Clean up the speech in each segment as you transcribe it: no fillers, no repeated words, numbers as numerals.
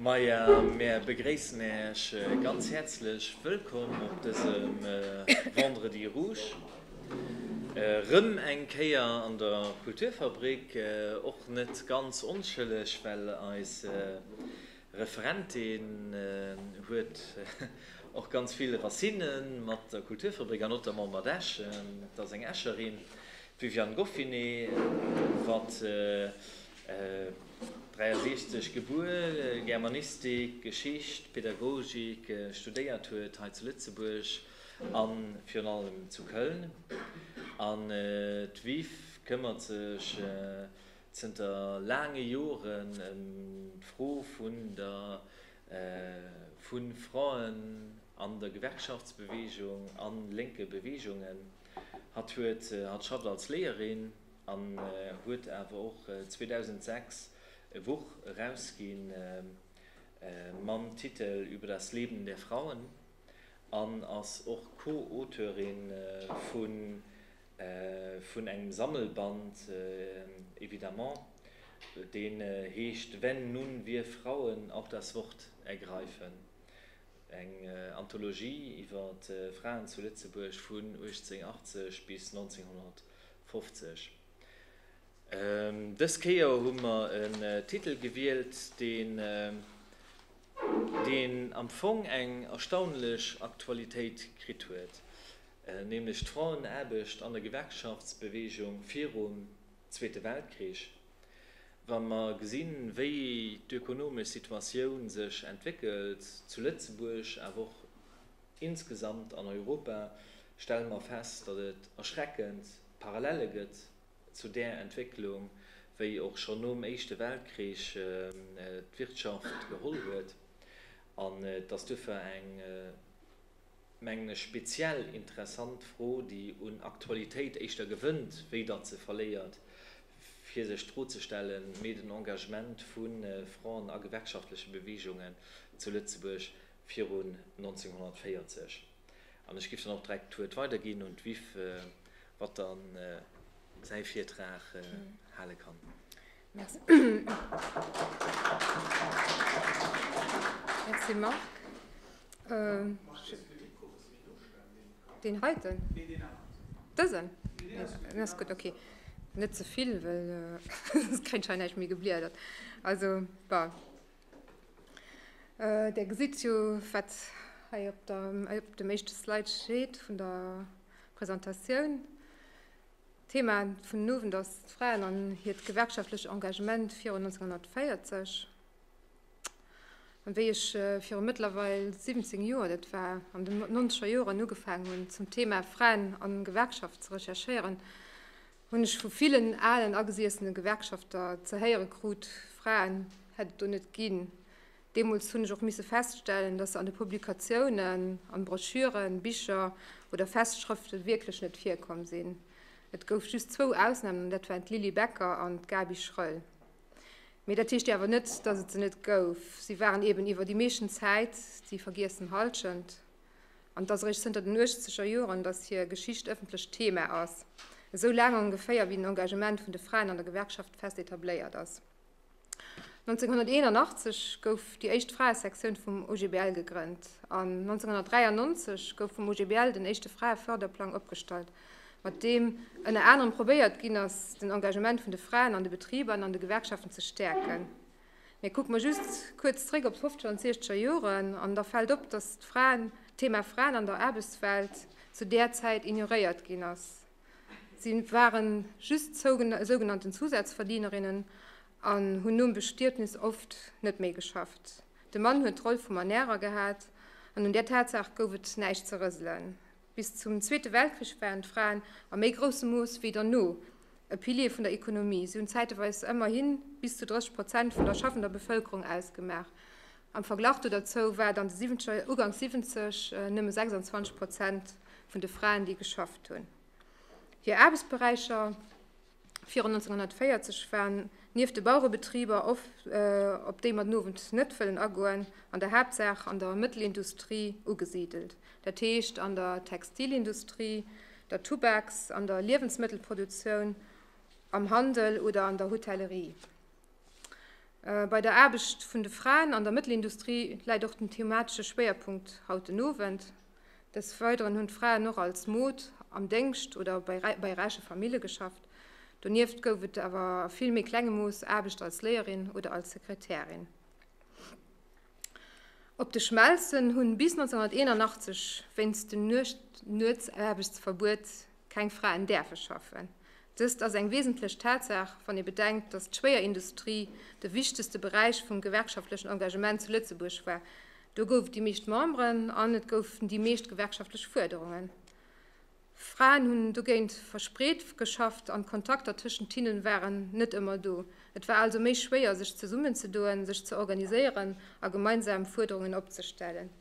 Maja, mär begréissen Äech ganz häerzlech wëllkomm op dësem Vendredi Rouge. Rëm eng Kéier an der Kulturfabrik, och net ganz onschëlleg, well eis Referentin huet och ganz vill Racinne mat der Kulturfabrik an notamment mat Esch. Et ass eng Escherin, d'Viviane Goffinet, wat 63 gebuer, Germanistik, Geschicht, Pädagogik studéiert huet hei zu Lëtzebuerg a virun allem zu Köln. An d'Viv këmmert sech zënter laange Joren ëm d'Fro vun der vu Fraen an der Gewerkschaftsbewegung a lénke Beweegungen. Hatt huet, hatt schafft als Léierin an huet awer och 2006 e Buch erausginn mam Titel Über das Leben der Frauen an ass och Co-Auteurin vun vun engem Sammelband, évidemment, deen heescht Wenn nun wir Frauen auch das Wort ergreifen, eng Anthologie iwwer Fraen zu Lëtzebuerg vun 1880 bis 1950. Dës Kéier hu mer en Titel gewielt, deen deen am Fong eng erstaunlech Aktualitéit kritt huet, nämlech d'Frauenaarbecht an der Gewerkschaftsbewegung virum Zweete Weltkrich. Wa mer gesinn, wéi d'ökonomesch Situatioun sech entwéckelt, zu Lëtzebuerg, awer och insgesamt an Europa, stelle mer fest, datt et erschreckend Parallele gëtt zu där Entwécklung, wéi och schonn nom Éischte Weltkrich d'Wirtschaft geholl huet. An et ass duerfir eng, mengen ech, speziell interessant Fro, déi un Aktualitéit éischter gewënnt, wéi datt se verléiert, fir sech d'Fro ze stellen, Mee den Engagement vu Fraen a gewerkschaftleche Beweegungen zu Lëtzebuerg virun 1940? An ech géif dann och direkt d'Wuert weiderginn un d'Viv, wat dann säi Virtrag hale kann. Merci. Merci Marc. Deen heiten? Dësen? Deen ass gutt, okay. Net ze vill, well soss kréien ech hei näischt méi gebliedert. Also, bon. Där gesitt jo, wat hei op der, op dem éischte Slide steet vun der Presentatioun. D'Thema vun den Owend ass d'Fraen an hiert gewerkschaftlech Engagement virun 1940. An wéi ech viru mëttlerweil 17 Joer, dat war an den nonzeger Joren, ugefaangen hunn zum Thema Fraen an Gewerkschaft ze recherchéieren, hunn ech vu villen alen agesiessene Gewerkschafter ze héiere krut, Fraen hätt et do net ginn. Deemools hunn ech och misse feststellen, dass se an de Publikatiounen, an Broschüren, Bicher oder Festschrëfte wierklech net virkomm sinn. Et gouf just zwou Ausnamen, an dat waren d'Lily Becker an d'Gaby Schröll. Mee dat heescht jo awer net, dass et se net gouf. Si waren eben iwwer déi meeschten Zäit déi vergiessen Halschent. An et ass eréischt zënter den uechtzeger Joren, dass hir Geschicht ëffentlecht Thema ass, esou laang ongeféier wéi den Engagement vun de Fraen an der Gewerkschaft fest etabléiert ass. 1981 gouf déi éischt Fraesektioun vum OGBL gegrënnt an 1993 gouf vum OGBL den éischte Fraeförderplang opgestallt, mat deem ënner anerem probéiert ginn ass, den Engagement vun de Fraen an de Betriber an an de Gewerkschaften ze stäerken. Mee kucke mer just kuerz zréck op d'fofzeger an d'siechzeger Joren an da fält op, datt d'Fraen, d'Thema Fraen an der Aarbechtswelt zu där Zäit ignoréiert ginn ass. Si ware just sougenannten Zusatzverdienerinnen an hunn nom Bestietnis oft net méi geschafft. De Mann huet d'Roll vum Ernärer gehat an un där Tatsaach gouf et näischt ze rëselen. Bis zum Zweete Weltkrich waren d'Fraen a méi groussem Mooss wéi derno e Pilier vun der Ekonomie. Si hunn zäiteweis ëmmerhi bis zu 30 Prozent vun der schaffender Bevëlkerung ausgemaach. Am Verglach do derzou war et an de Uganks 70 nëmme 26 Prozent vun de Fraen, déi geschafft hunn. Hir Aarbechtsberäicher virun 1940 waren nieft de Bauerebetriber, op déi mer den Owend net wëllen agoen, an der Haaptsaach an der Mëttelindustrie ugesidelt, dat heescht an der Textilindustrie, der Tubaks an der Liewensmëttelproduktioun, am Handel oder an der Hotellerie. Bei der Aarbecht vun de Fraen an der Mëttelindustrie läit och den thematesche Schwéierpunkt haut den Owend. Des Weideren hunn d'Fraen och als Mod am Déngscht oder bei räiche Famille geschafft. Donieft gouf et awer a vill méi klengem Mooss Aarbecht als Léierin oder als Sekretärin. Op de Schmelzen hunn bis 1981 wéinst dem Nuetsaarbechtsverbuet keng Fraen däerfe schaffen. Dëst ass eng wesentlech Tatsaach, wann ee bedenkt, datt d'Schwéierindustrie de wichtegste Beräich vum gewerkschaftlechen Engagement zu Lëtzebuerg war. Do gouf et déi meescht Memberen an et goufen déi meescht gewerkschaftlech Fuerderungen. Fraen hunn dogéint verspreet geschafft an d'Kontakter tëschent hinnen waren net ëmmer do. Et war also méi schwéier, sech zesummenzedoen, sech ze organiséieren a gemeinsam Fuerderungen opzestellen.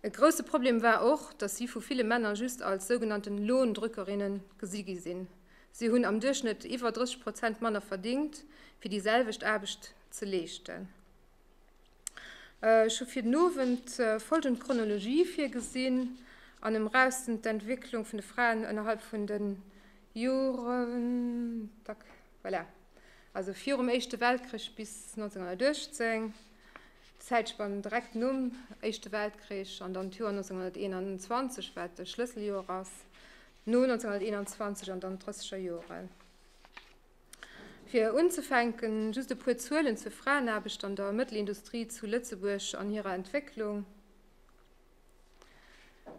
E grousse Problem war och, datt si vu ville Männer just als sougenannten Lohndrückerinnen gesi gi sinn. Si hunn am Duerchschnëtt iwwer 30 Prozent manner verdingt, fir déi selwecht Aarbecht ze leeschten. Ech hu fir den Owend folgend Chronologie virgesinn an ëmraussend d'Entwécklung vun de Fraen ënnerhalb vun de Joren, tac, voilà, also virum Éischte Weltkrich bis 1918. D'Zäitspann direkt nom Éischte Weltkrich an dann d'Joer 1921, wat e Schlësseljoer ass, no 1921 an dann d'Drësseger Joren. Fir unzefänken, just e puer Zuelen zur Fraenaarbecht an der Mëttelindustrie zu Lëtzebuerg an hirer Entwécklung.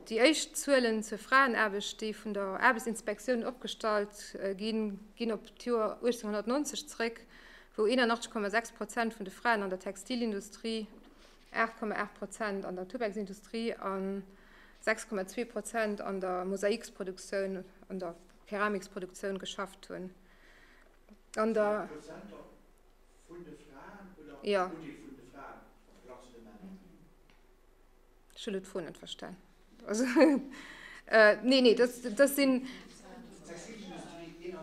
Déi éischt Zuelen zur Fraenaarbecht, déi vun der Aarbechtsinspektioun opgestallt ginn, ginn op d'Joer 1890 zréck, wou 81,6 Prozent vun de Fraen an der Textilindustrie, 8,8 Prozent an der Tubaksindustrie a 6,2 Prozent an der Mosaiksproduktioun, an der Keramiksproduktioun geschafft hunn. An der. Vun de Fraen oder Undeel vun de Fraen am Verglach zu de Männer? Ech hunn elo d'Fro net verstan. Also, nee, nee, dat, dat sinn. D'Textilindustrie 81,6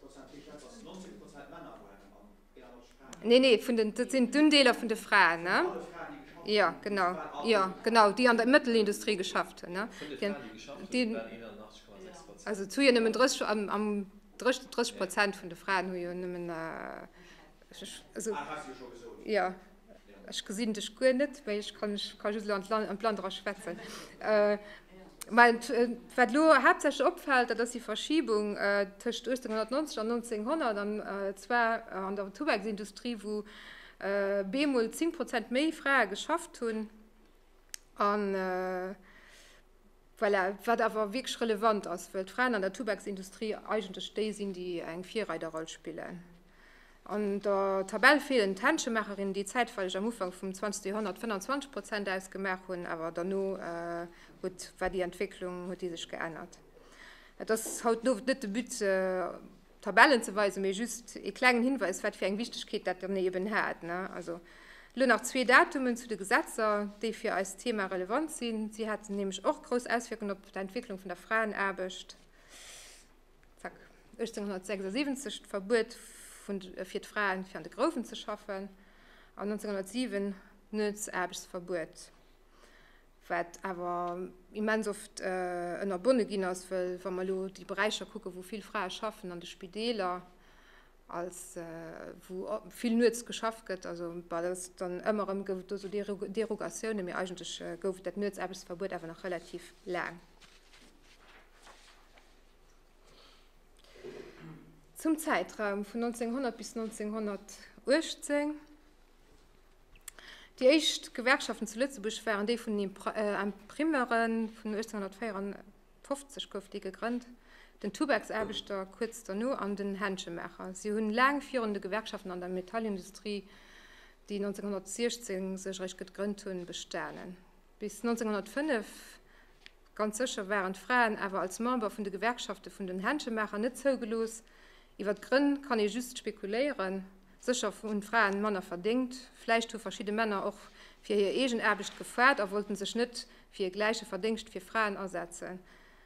Prozent, heescht dat, datt 19 Prozent Männer waren an 81 Fraen? Nee, nee, vun den, dat sinn d'Undeeler vun de Fraen, ne? Vun alle Fraen, déi geschafft hunn? Jo, genau, jo, genau, déi an der Mëttelindustrie geschafft hunn, ne? Vun de Fraen, déi geschafft hunn, waren 81,6 Prozent. Also et hu jo nëmmen 30, am, am 30, 30 Prozent vun de Fraen hu jo nëmmen, also. Ah, has de jo scho gesot. Jo. Ech gesinn dech guer net, mä ech kann ech ka just elo an d'Land an d'Land era schwätzen. Mä wat elo haaptsächlech opfält, dat ass déi Verschibung tëscht 1890 an 1900, an zwar an der Tubaksindustrie, wou bemol 10 Prozent méi Frae geschafft hunn. An Voilà, wat awer wierklech relevant ass, well d'Fraen an der Tubaksindustrie eigentlech déi sinn, déi eng Virreiderroll spillen. An der Tabell feelen d'Händschemaacherinnen, déi zäitweileg am Ufank vum 20. Joerhonnert 25 Prozent ausgemaach hunn, awer derno huet war déi Entwécklung huet déi sech geännert. Et ass haut den Owend net de But, Tabellen ze weisen, mee just ee klengen Hinweis, wat fir eng Wichtegkeet dat dann eben hat. Also elo nach zwee Datumen zu de Gesetzer, déi fir eist Thema relevant sinn. Si haten nämlech och grouss Auswierkungen op d'Entwécklung vun der Fraenaarbecht. Zack, 1876 d'Verbuet fir d'Fraen, fir an de Grouwen ze schaffen, an 1907 d'Nuetsaarbechtsverbuet. wat awer immens oft ënnerbonne ginn ass, well wa mer elo déi Beräicher kucken, wou vill Frae schaffen, an de Spideeler, als wou vill nuets geschafft gëtt, also bah, dat ass dann ëmmer erëm gouf et do sou Derogatiounen, mee eigentlech gouf et dat Nuetsaarbechtsverbuet awer nach relativ laang. Zum Zäitraum vun 1900 bis 1918. Déi éischt Gewerkschaften zu Lëtzebuerg waren déi vun den Imprimeuren, vun 1854 gouf déi gegrënnt, den Tubaksaarbechter kuerz derno an den Händschemaacher. Si hunn laang virun de Gewerkschaften an der Metallindustrie, déi 1916 sech eréischt gegrënnt hunn, bestanen. Bis 1905 Ganz sécher waren d'Fraen awer als Member vun de Gewerkschafte vun den Händschemaacher net zougelooss. Iwwer d'Grënn kann ee just spekuléieren. Sécher hunn d'Fraen manner verdéngt, vläicht hu verschidde Männer och fir hir eegen Aarbecht gefaart a wollten sech net fir e gläiche Verdéngscht fir Fraen asetzen.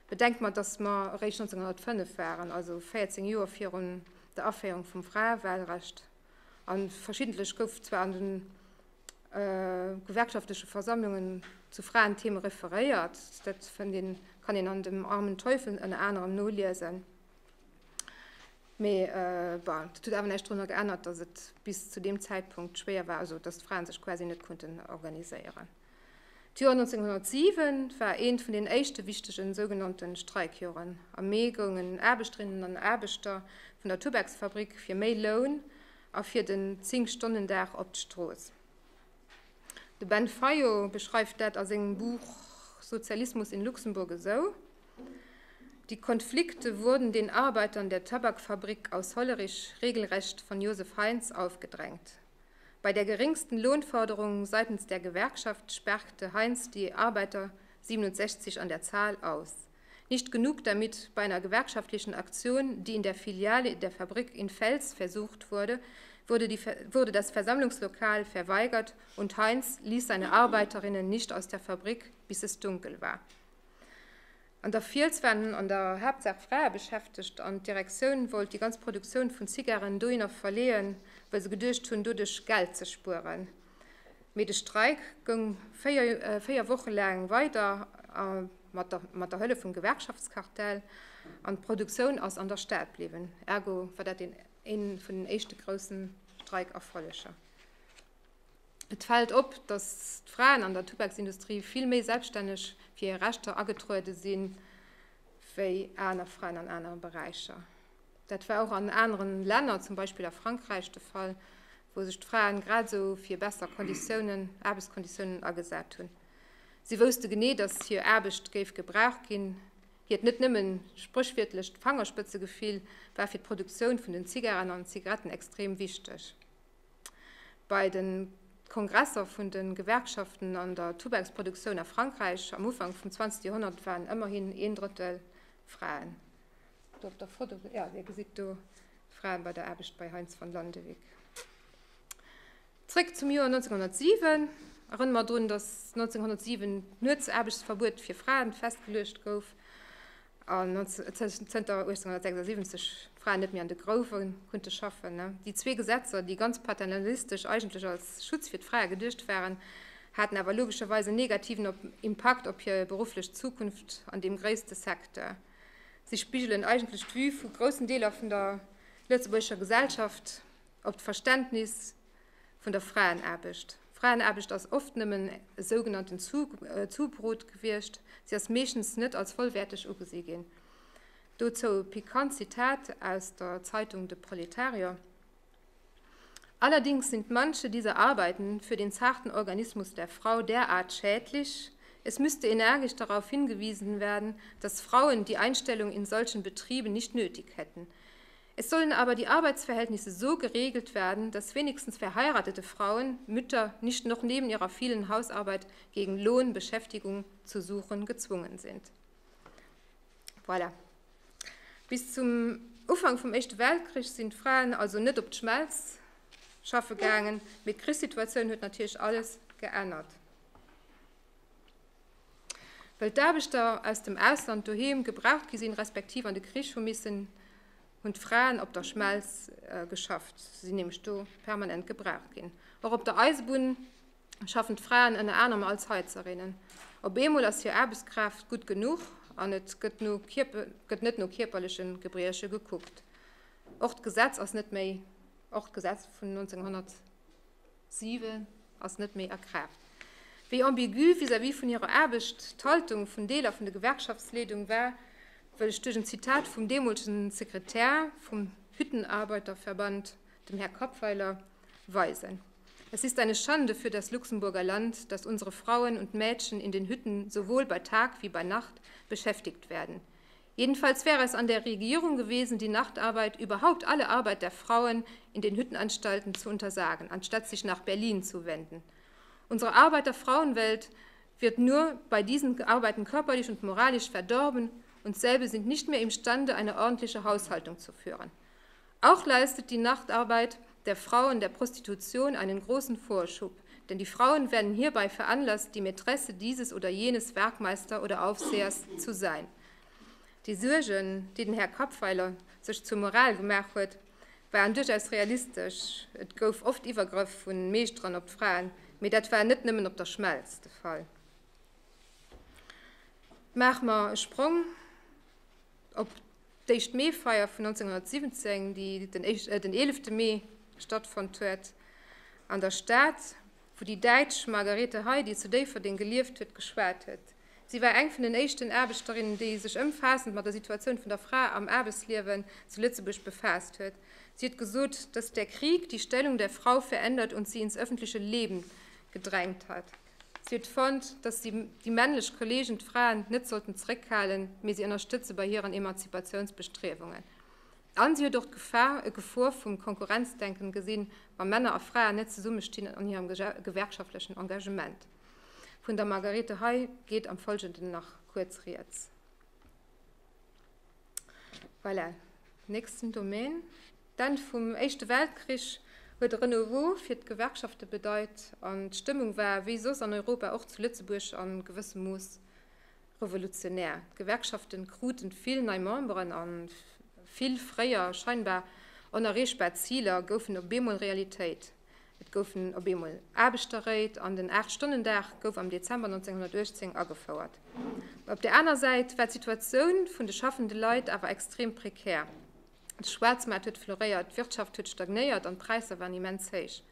Bedenkt mer, datt mer eréischt 1905 waren, also 14 Joer virun der Aféierung vum Fraewahlrecht. A verschiddentlech gouf zwar an den gewerkschaftleche Versammlungen zu Fraentheme referéiert. Dat fënnt een, kann een an dem Armen Teufel ënner anerem noliesen. Mee bon, dat huet awer näischt drunner geännert, datt et bis zu deem Zäitpunkt schwéier war, also datt d'Fraen sech quasi net konnten organiséieren. D'Joer 1907 war eent vun den éischte wichtegen sougenannte Streikjoren. Am Mee goungen Aarbechterinnen an Aarbechter vun der Tubaksfabrik fir méi Loun a fir den Zéng-Stonnen-Dag op d'Strooss. De Ben Fayot beschreift dat a sengem Buch Sozialismus in Luxemburg esou, Die Konflikte wurden den Arbeitern der Tabakfabrik aus Hollerich regelrecht von Josef Heinz aufgedrängt. Bei der geringsten Lohnforderung seitens der Gewerkschaft sperrte Heinz die Arbeiter 67 an der Zahl aus. Nicht genug damit bei einer gewerkschaftlichen Aktion, die in der Filiale der Fabrik in Fels versucht wurde, wurde, die, wurde das Versammlungslokal verweigert und Heinz ließ seine Arbeiterinnen nicht aus der Fabrik, bis es dunkel war. An der Fiels waren an der Haaptsaach Frae beschäftegt an d'Direktioun wollt déi ganz Produktioun vun Zigaren dohinner verleeën, well se geduecht hunn, doduerch Geld ze spueren. Mee de Streik goung 4 Woche laang weider, mat der Hëllef vum Gewerkschaftskartell, an d'Produktioun ass an der Stad bliwwen. Ergo war dat een vun den éischte groussen Streikerfolleger. Et fält op, datt d'Fraen an der Tubaksindustrie vill méi selbststänneg fir hir Rechter agetruede sinn, wéi aner Fraen an anere Beräicher. Dat war och an aneren Länner, zum Beispill a Frankräich, de Fall, wou sech d'Fraen grad esou fir besser Konditiounen, Aarbechtskonditiounen agesat hunn. Si wousste genee, datt hir Aarbecht géif gebraucht ginn. Hiert net nëmmen spréchwiertlecht Fangerspëtzegefill war fir d'Produktioun vun den Zigaren an Zigaretten extrem wichteg. Bei de Kongresser vun de Gewerkschaften an der Tubaksproduktioun a Frankräich am Ufank vum 20. Joerhonnert waren ëmmerhin een Drëttel Fraen. Do op der Foto, jo, Dir gesitt do Fraen bei der Aarbecht bei Heintz van Landewyck. Zréck zum Joer 1907. Erënnere mer drun, datt 1907 d'Nuetsaarbechtsverbuet fir Fraen festgeluecht gouf. An zënter 1876 d'Fraen net méi an de Grouwe kunnte schaffen. Déi zwee Gesetzer, déi ganz paternalistesch eigentlech als Schutz fir d'Frae geduecht waren, haten awer logescherweis en negativen Impakt op hir berufflech Zukunft an deem gréisste Secteur. Si spigelen eigentlech d'Vue vu groussen Deeler vun der lëtzebuergescher Gesellschaft op d'Verständnis vun der Fraenaarbecht. Fraenaarbecht ass oft nëmmen e sougenannten Zubrot gewiescht, si ass meeschtens net als vollwäerteg ugesi ginn. Dozou e pikant Zitat aus der Zeitung De Proletarier, Allerdings sind manche dieser Arbeiten für den zarten Organismus der Frau derart schädlich, es müsste energisch darauf hingewiesen werden, dass Frauen die Einstellung in solchen Betrieben nicht nötig hätten. Es sollen aber die Arbeitsverhältnisse so geregelt werden, dass wenigstens verheiratete Frauen, Mütter nicht noch neben ihrer vielen Hausarbeit gegen Lohn Beschäftigung zu suchen gezwungen sind. Voilà. Bis zum Ufank vum Éischte Weltkrich sinn d'Fraen also net op d'Schmelz schaffe gaangen, mee d'Krichssituatioun huet natierlech alles geännert. Well d'Aarbechter aus dem Ausland doheem gebraucht gi sinn, respektiv an de Krich hu missen, hunn d'Fraen op der Schmelz geschafft. Se sinn nämlech do permanent gebraucht ginn. Och op der Eisebunn schaffen d'Fraen ënner anerem als Heizerinnen. Op eemol ass hir Aarbechtskraaft gutt genuch an et gëtt no gëtt net no kierperleche Gebrieche gekuckt. Och d'Gesetz ass net méi och d'Gesetz vun 1900. 7 ass net méi a Kraaft. Wéi ambigu vis-à-vis vun hirer Aarbecht d'Haltung vun Deeler vun der Gewerkschaftsleedung war, wëll ech duerch en Zitat vum deemolegen Sekretär vum Hüttenarbeiterverband, dem Här Kappweiler, weisen, Es ist eine Schande für das Luxemburger Land, dass unsere Frauen und Mädchen in den Hütten sowohl bei Tag wie bei Nacht beschäftigt werden. Jedenfalls wäre es an der Regierung gewesen, die Nachtarbeit, überhaupt alle Arbeit der Frauen in den Hüttenanstalten zu untersagen, anstatt sich nach Berlin zu wenden. Unsere Arbeiterfrauenwelt wird nur bei diesen Arbeiten körperlich und moralisch verdorben und selbe sind nicht mehr imstande, eine ordentliche Haushaltung zu führen. Auch leistet die Nachtarbeit der Frauen der Prostitution einen großen Vorschub, denn die Frauen werden hierbei veranlasst, die Mätresse dieses oder jenes Werkmeister oder Aufsehers zu sein. Déi Suergen, déi den Här Kappweiler sech zur Moral gemaach huet, waren duerchaus realistesch. Et gouf oft Iwwergrëff vu Meeschteren op d'Fraen, mee dat war net nëmmen op der Schmelz de Fall. Maache mer e Sprong op. D'éischt Meefeier vun 1917, déi den 11 Mee stattfonnt huet an der Stad, wou déi Däitsch Margarete Hey, déi zu Déifferdeng gelieft huet, geschwat huet. Si war eng vun den éischten Aarbechterinnen, déi sech ëmfaassend mat der Situatioun vun der Fra am Aarbechtsliewen zu Lëtzebuerg befaasst huet. Si huet gesot, dass der Krieg die Stellung der Frau verändert und sie ins öffentliche Leben gedrängt hat. Si huet fonnt, dass déi männlech Kolleegen d'Fraen net sollten zeréckhalen, mee si ënnerstëtze bei hiren Emanzipatiounsbestriewungen. An si huet och d'Gefor vum Konkurrenzdenken gesinn, wa Männer a Fraen net zesummestinn an hirem gewerkschaftlechen Engagement. Vun der Margarete Hey geet am Folgenden nach kuerz rieds. Voilà, nächsten Domaine. D'Enn vum Éischte Weltkrich huet e Renouveau fir d'Gewerkschafte bedeit an d'Stëmmung war, wéi soss an Europa, och zu Lëtzebuerg a gewëssem Mooss revolutionär. D'Gewerkschafte kruten vill nei Memberen a vill fréier scheinbar onerreechbar Ziler goufen op eemol Realitéit. Et goufen op eemol Aarbechterréit an den Aacht-Stonnen-Dag gouf am Dezember 1918 agefouert. Op der aner Säit war d'Situatioun vun de schaffende Leit awer extrem prekär. De Schwaarzmaart huet floréiert, d'Wirtschaft huet stagnéiert an d'Präisser waren immens héich.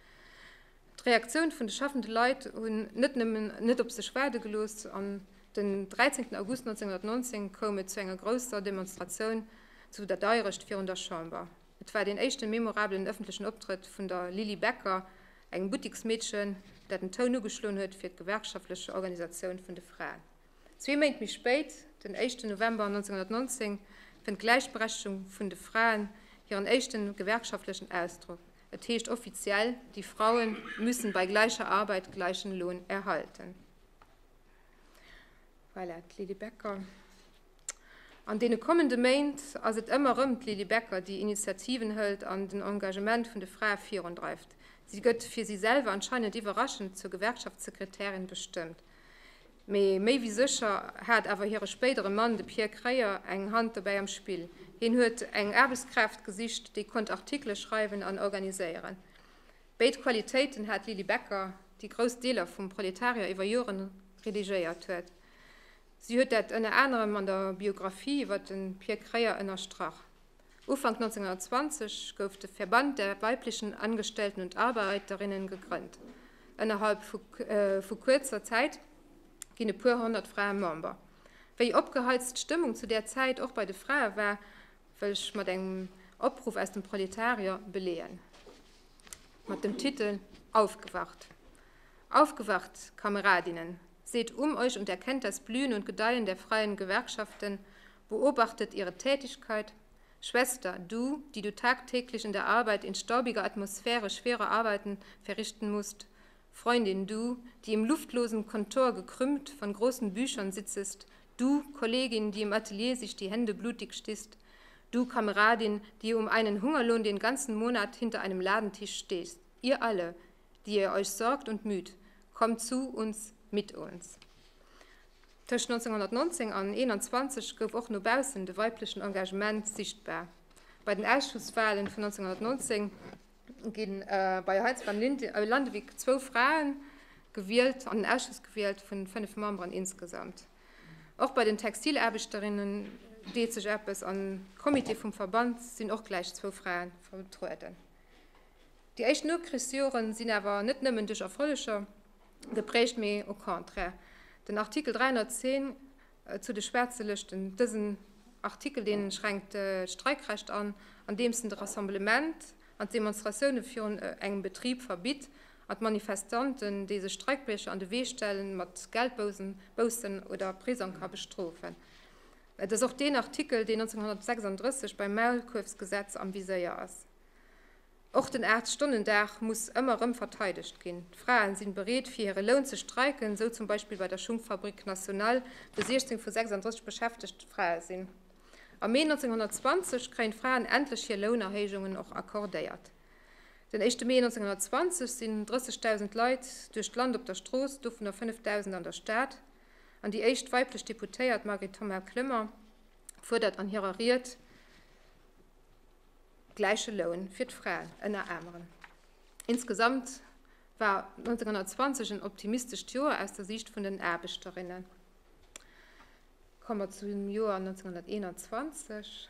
D'Reaktioun vun de schaffende Leit hunn net nëmmen net op sech waarde gelooss an den 13 August 1919 koum et zu enger grousser Demonstratioun zu der Deirecht virun der Chamber. Et war deen éischte memorabelen ëffentlechen Optrëtt vun der Lili Becker, engem Buttiksmeedchen, dat den Toun ugeschloen huet fir d'gewerkschaftlech Organisatioun vun de Fraen. Zwee Méint méi spéit, den éischten November 1919, fënnt d'Gläichberechtegung vun de Fraen hiren éischte gewerkschaftlechen Ausdrock. Et heescht offiziell, Die Frauen müssen bei gleicher Arbeit gleichen Lohn erhalten. Voilà, d'Lili Becker. An deene kommende Méint ass et ëmmer erëm d'Lili Becker, déi Initiativen hëlt an den Engagement vun de Frae virundreift. Si gëtt, fir si selwer anscheinend iwwerraschend, zur Gewerkschaftssekretärin bestëmmt. Mee méi wéi sécher hat awer hire spéidere Mann, de Pierre Kreyer, eng Hand dobäi am Spill. Hien huet eng Aarbechtskraaft gesicht, déi konnt Artikele schreiwen an organiséieren. Béid Qualitéiten hat d'Lili Becker, déi grouss Deeler vum Proletarier iwwer Joren redigéiert huet. Si huet dat ënner anerem an der Biographie iwwer de Pierre Kreyer ënnerstrach. Ufank 1920 gouf de Verband der weiblichen Angestellten und Arbeiterinnen gegrënnt. Ënnerhalb vu kuerzer Zäit ginn e puer 100 Frae Member. Wéi opgeheizt d'Stëmmung zu där Zäit och bei de Frae war, wëll ech mat engem Opruff aus dem Proletarier beleeën, mat dem Titel Aufgewacht! Aufgewacht, Kameradinnen! Seht um euch und erkennt das Blühen und Gedeihen der freien Gewerkschaften, beobachtet ihre Tätigkeit. Schwester, du, die du tagtäglich in der Arbeit in staubiger Atmosphäre schwere Arbeiten verrichten musst, Freundin, du, die im luftlosen Kontor gekrümmt von großen Büchern sitzest, du, Kollegin, die im Atelier sich die Hände blutig stisst, du, Kameradin, die um einen Hungerlohn den ganzen Monat hinter einem Ladentisch stehst, ihr alle, die ihr euch sorgt und müht, kommt zu uns, mit uns. Tëscht 1919 an 21 gouf och no baussen de weiblechen Engagement sichtbar. Bei den Ausschusswalen vun 1919 gi bei Heinz van Landewyck zwou Frae gewielt, an den Ausschuss gewielt vun 5 Memberen insgesamt. Och bei den Textilaarbechterinnen deet sech eppes, am Comité vum Verband sinn och gläich zwou Frae vertrueden. Déi éischt Nokrichsjoren sinn awer net nëmmen duerch Erfolleger geprägt, mee au contraire. Den Artikel 310 zu de schwaarze Lëschten, dësen Artikel dee schränkt d'Streikrecht an, andeems en de Rassemblement an d'Demonstratioune virun engem Betrib verbitt an d'Manifestanten, déi sech Streikbriecher an de Wee stellen, mat Geldboussen oder Prisong ka bestrofen. Et ass och deen Artikel, deen 1936 beim Maulkuerfsgesetz am Viséier ass. Och den 8 Stonnen Dag muss ëmmer rëm verteidegt ginn. D'Fraen sinn bereet fir hire Loun ze streiken, sou zum Beispill bei der Schungfabrik National, wou 16 vu 36 beschäftegt Frae sinn. Am Mee 1920 kréien d'Fraen endlech hir Lounerhéijungen och accordéiert. Den éischte Mee 1920 sinn 30.000 Leit duerch d'Land op der Strooss, dovunner 5.000 an der Stad. An déi éischt weiblech Deputéiert, Marguerite Thomas-Clement, fuerdert an hirer Ried, Gläiche Loun fir d'Fraen, ënner anerem. Insgesamt war 1920 en optimistescht Joer aus der Siicht vun den Aarbechterinnen. Komme mer zum Joer 1921.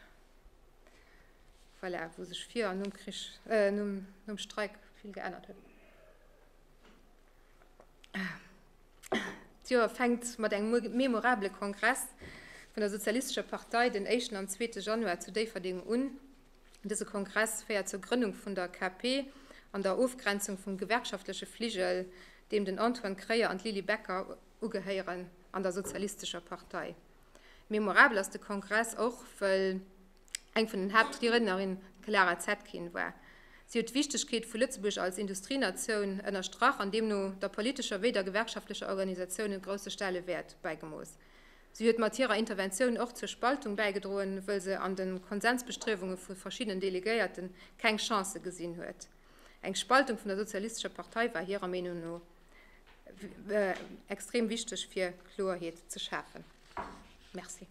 Voilà, wou sech vir an nom Krich, äh, nom, nom Streik vill geännert huet. D'Joer fänkt mat engem memorabele Kongress vun der Sozialistescher Partei den éischten an zweete Januar zu Déifferdeng un. Dëse Kongress féiert zur Grënnung vun der KP an der Ofgrenzung vum gewerkschaftleche Fligel, deem den Antoine Kreyer an d'Lily Becker ugehéieren, an der Sozialistescher Partei. Memorabel ass de Kongress och, wëll eng vun den Haaptriednerinne d'Clara Zetkin war. Si huet d'Wichtegkeet vu Lëtzebuerg als Industrienatioun ënnerstrach an deemno der politescher wéi der gewerkschaftlecher Organisatioun e grousse Stellewäert bäigemooss. Si huet mat hirer Interventioun och zur Spaltung bäigedroen, wëll se an de Konsensbestriewunge vu verschiddenen Delegéierte keng Chancë gesinn huet. Eng Spaltung vun der Sozialistescher Partei war hirer Meenung no extrem wichteg fir Kloerheet ze schafen. Merci.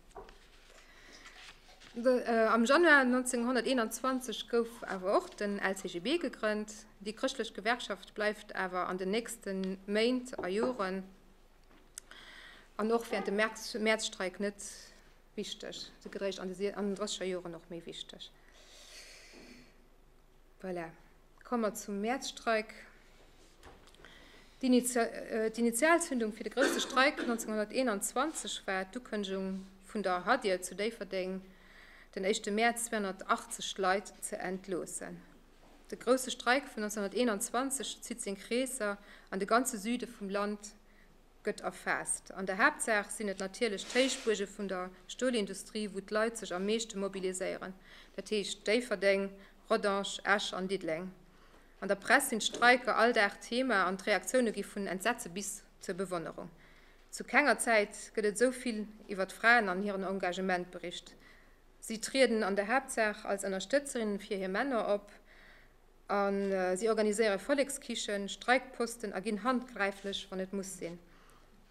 Am Januar 1921 gouf awer och den LCGB gegrënnt. Déi chrëschtlech Gewerkschaft bleift awer an den nächste Méint a Joren an och während dem Mäerzstreik net wichteg. Se gëtt eréischt an den drësseger Joren och méi wichteg. Voilà. Komme mer zum Mäerzstreik. D'Initialzündung fir de grousse Streik 1921 war d'Ukënnegung vun der Hadir zu Déifferdeng, den éischte Mäerz 280 Leit ze entloossen. De grousse Streik vun 1921 zitt seng Kreesser an de ganze Süde vum Land gëtt erfaasst. An der Haaptsaach sinn et natierlech d'Héichbuerge vun der Stolindustrie, wou d'Leit sech am meeschte mobiliséieren, dat heescht Déifferdeng, Rodange, Esch an Diddeleng. An der Press sinn d'Streiker all Dag Thema an d'Reaktioune gi vun Entsetze bis zur Bewonnerung. Zu kenger Zäit gëtt et esou vill iwwer d'Fraen an hiren Engagement bericht. Si trieden an der Haaptsaach als Ënnerstëtzerinne fir hir Männer op a si organiséiere Vollekskichen, Streikposten a ginn handgräiflech, wann et muss sinn.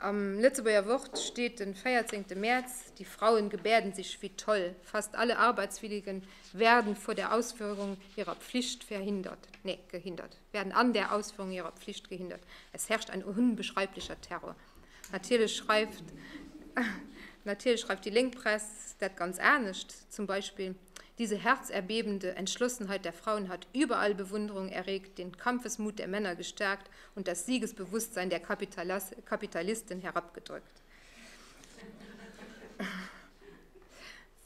Am Lëtzebuerger Wort steet den 14. Mäerz, Die Frauen gebärden sich wie toll, fast alle Arbeitswilligen werden vor der Ausführung ihrer Pflicht verhindert, nee, gehindert, werden an der Ausführung ihrer Pflicht gehindert. Es herrscht ein unbeschreiblicher Terror. Natierlech schreift, natierlech schreift déi lénk Press dat ganz anescht, zum Beispill, Diese herzerbebende Entschlossenheit der Frauen hat überall Bewunderung erregt, den Kampfesmut der Männer gestärkt und das Siegesbewusstsein der Kapitalisten herabgedrückt.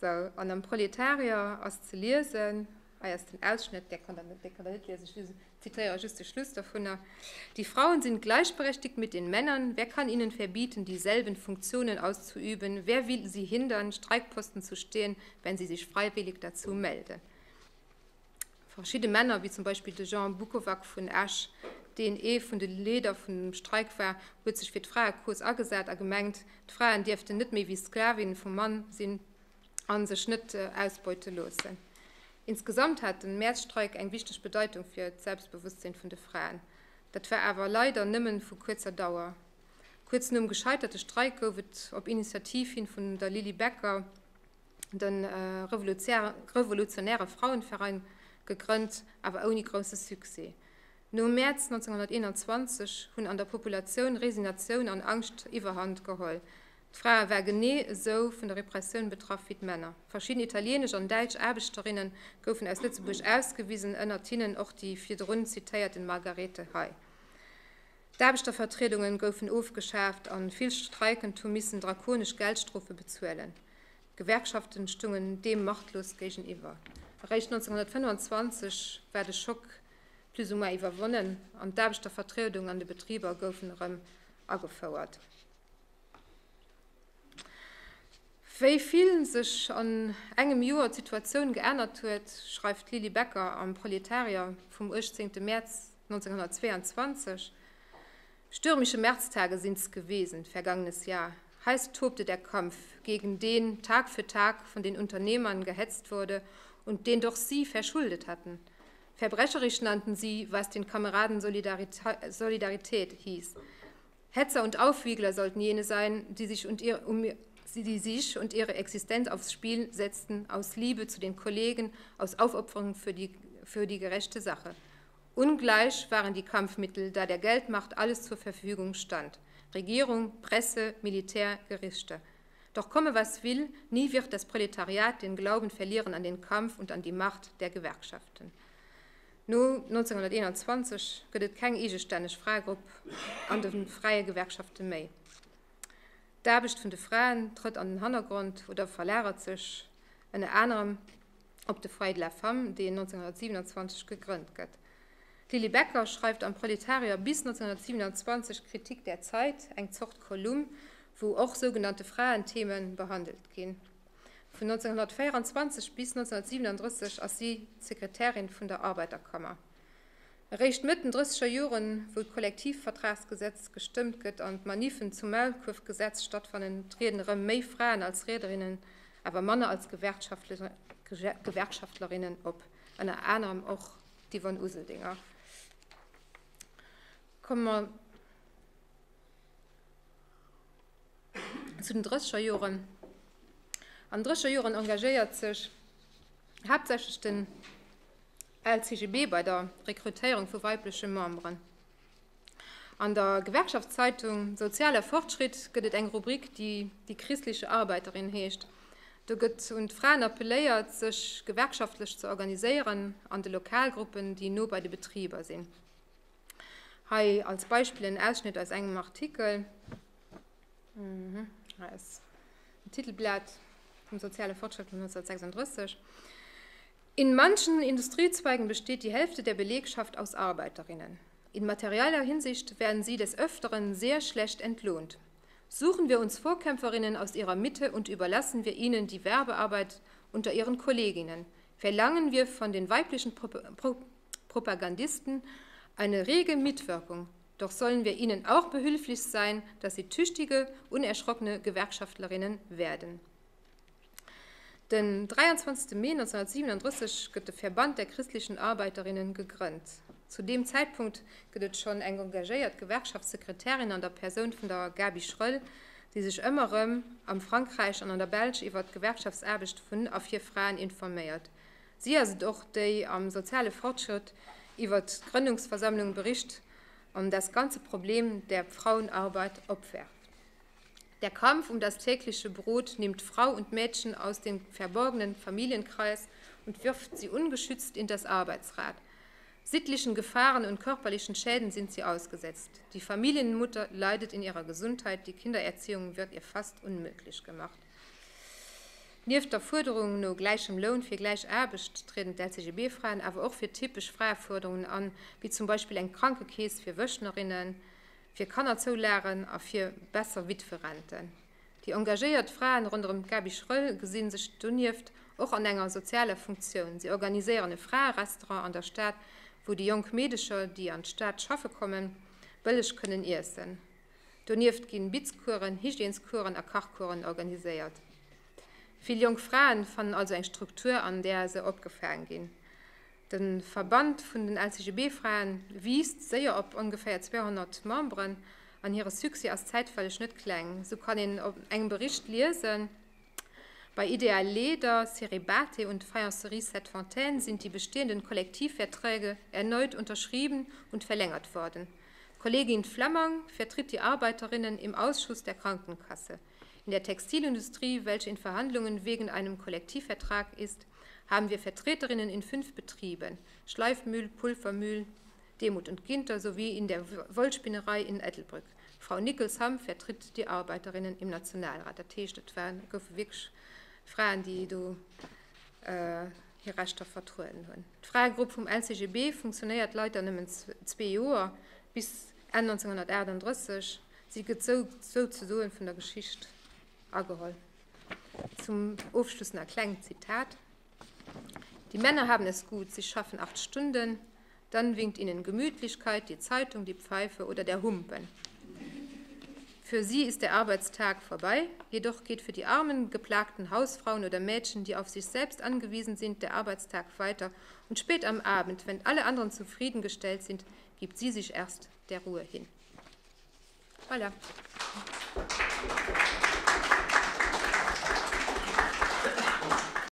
Sou, an am Proletarier ass ze liesen, hei ass den Ausschnëtt, där kann der net, dee kann der net liesen, ech liesen, zitéiere just de Schluss dovunner, Die Frauen sind gleichberechtigt mit den Männern, wer kann ihnen verbieten, dieselben Funktionen auszuüben, wer will sie hindern, Streikposten zu stehen, wenn sie sich freiwillig dazu melden? Verschidde Männer, wéi zum Beispill de Jean Bukovac vun Esch, deen ee vun de Leader vun dem Streik war, huet sech fir d'Fraecause agesat a gemengt, d'Fraen dierften net méi wéi Sklavinne vum Mann sinn a sech net ausbeute loossen. Insgesamt hat de Mäerzstreik eng wichteg Bedeitung fir d'Selbstbewosstsinn vun de Fraen. Dat war awer leider nëmmen vu kuerzer Dauer. Kuerz nom gescheiterte Streik gouf et op Initiativ hin vun der Lily Becker de Revolutionäre Frauenverein gegrënnt, awer ouni grousse Succès. Nom Mäerz 1921 hunn an der Populatioun Resignatioun an Angscht d'Iwwerhand geholl. D'Frae war genee esou vun der Repressioun betraff wéi d'Männer. Verschidden italieenesch an däitsch Aarbechterinne goufen aus Lëtzebuerg ausgewisen, ënnert hinnen och déi virdrun zitéierten Margarethe Hay. D'Aarbechtervertriedungen goufen ofgeschaaft an vill Streikend hu missen drakonesch Geldstrofe bezuelen. D'Gewerkschaften stungen deem machtlos géigeniwwer. Eréischt 1925 war de Schock plus ou moins iwwerwonnen an d'Aarbechtervertriedung an de Betriber goufen erëm agefouert. Wéi vill sech an engem Joer d'Situatioun geännert huet, schreift d'Lily Becker am Proletarier vum 18 Mäerz 1922, Stürmische Märztage sind's gewesen, vergangenes Jahr. Heiß tobte der Kampf, gegen den Tag für Tag von den Unternehmern gehetzt wurde und den doch sie verschuldet hatten. Verbrecherisch nannten sie, was den Kameraden Solidarität hieß. Hetzer und Aufwiegler sollten jene sein, die sich und ihr, um, die sich und ihre Existenz aufs Spiel setzten, aus Liebe zu den Kollegen, aus Aufopferung für die, für die gerechte Sache. Ungleich waren die Kampfmittel, da der Geldmacht alles zur Verfügung stand. Regierung, Presse, Militär, Gerichte. Doch komme was will, nie wird das Proletariat den Glauben verlieren an den Kampf und an die Macht der Gewerkschaften. No 1921 gëtt et keng eegestänneg Fraegrupp an de fräie Gewerkschafte méi. D'Aarbecht vun de Fraen trëtt an den Hannergrond oder verlagert sech ënner anerem op de Foyer de la Femme, deen 1927 gegrënnt gëtt. D'Lilly Becker schreift am Proletarier bis 1927 Kritik der Zeit, eng Zort Kolumn, wou och sougenannte Fraentheme behandelt ginn. Vun 1924 bis 1937 ass si Sekretärin vun der Arbeiterkammer. Eréischt Mëtt den drësseger Joren, wou d'Kollektivvertragsgesetz gestëmmt gëtt an d'Maniffen zum Maulkuerfgesetz stattfannen, trieden erëm méi Fraen als Riederinnen, awer manner als Gewerkschaftlerinnen op, ënner anerem och d'Yvonne Useldinger. Komme mer zu den drësseger Joren. An den drësseger Joren engagéiert sech haaptsächlech den LCGB bei der Rekrutéierung vu weibleche Memberen. An der Gewerkschaftszeitung Sozialer Fortschritt gëtt et eng Rubrik, déi Die christliche Arbeiterin heescht. Do gëtt un d'Fraen appelléiert, sech gewerkschaftlech ze organiséieren an de Lokalgruppen, déi no bei de Betriber sinn. Hei als Beispill en Ausschnitt aus engem Artikel. Hei ass en Titelblat vum Soziale Fortschritt vun 1936. In manchen Industriezweigen besteht die Hälfte der Belegschaft aus Arbeiterinnen. In materieller Hinsicht werden sie des Öfteren sehr schlecht entlohnt. Suchen wir uns Vorkämpferinnen aus ihrer Mitte und überlassen wir ihnen die Werbearbeit unter ihren Kolleginnen. Verlangen wir von den weiblichen Pro Pro Propagandisten eine rege Mitwirkung, doch sollen wir ihnen auch behilflich sein, dass sie tüchtige, unerschrockene Gewerkschaftlerinnen werden. Den 23. Mee 1937 gëtt de Verband der christlichen Arbeiterinnen gegrënnt. Zu deem Zäitpunkt gëtt et schonn eng engagéiert Gewerkschaftssekretärin an der Persoun vun der Gaby Schröll, déi sech ëmmer erëm am Frankräich an an der Belsch iwwer d'Gewerkschaftsaarbecht vun a fir Fraen informéiert. Si ass et och, déi am Soziale Fortschritt iwwer d'Grënnungsversammlung bericht an das ganze Problem der Frauenarbeit opwerft. Der Kampf um das tägliche Brot nimmt Frau und Mädchen aus dem verborgenen Familienkreis und wirft sie ungeschützt in das Arbeitsrad. Sittlichen Gefahren und körperlichen Schäden sind sie ausgesetzt. Die Familienmutter leidet in ihrer Gesundheit, die Kindererziehung wird ihr fast unmöglich gemacht. Nieft der Fuerderung no gläichem Loun fir gläich Aarbecht trieden d'LCGB-Fraen awer och fir typesch Fraefuerderungen an, wéi zum Beispill eng Krankekeess fir Wöchnerinnen, fir Kannerzoulagen a fir besser Witwerenten. Déi engagéiert Fraen ronderëm d'Gaby Schröll gesi sech donieft och an enger sozialer Funktioun. Si organiséieren e Fraerestaurant an der Stad, wou déi jonk Meedecher, déi an d'Stad schaffe kommen, bëlleg kënnen iessen. Donieft ginn Bitzcoursen, Hygiènescoursen a Kachcoursen organiséiert. Vill jonk Fraen fannen also eng Struktur, an där se opgefaang ginn. De Verband vun den LCGB-Fraen wiisst séier op ongeféier 200 Memberen an hire Succès ass zäitweileg net kleng. Sou kann een op engem Bericht liesen, Bei Ideal Leder, Cerebate und Faïencerie Septfontaines sind die bestehenden Kollektivverträge erneut unterschrieben und verlängert worden. Kollegin Flammang vertritt die Arbeiterinnen im Ausschuss der Krankenkasse. In der Textilindustrie, welche in Verhandlungen wegen einem Kollektivvertrag ist, haben wir Vertreterinnen in fünf Betrieben: Schleifmühl, Pulvermühl, Demuth und Ginter sowie in der Wollspinnerei in Ettelbrück. Frau Nicholsham vertritt die Arbeiterinnen im Nationalrat. Dat heescht, et waren, goufe wierklech Fraen, déi do hir Rechter vertrueden hunn. D'Fraegrupp vum LCGB funktionéiert leider nëmmen zwee Joer, bis Enn 1938. Si gëtt souzesoen vun der Geschicht ageholl. Zum Ofschluss nach e klengt Zitat, Die Männer haben es gut, sie schaffen acht Stunden, dann winkt ihnen Gemütlichkeit, die Zeitung, die Pfeife oder der Humpen. Für sie ist der Arbeitstag vorbei, jedoch geht für die armen, geplagten Hausfrauen oder Mädchen, die auf sich selbst angewiesen sind, der Arbeitstag weiter und spät am Abend, wenn alle anderen zufriedengestellt sind, gibt sie sich erst der Ruhe hin. Voilà.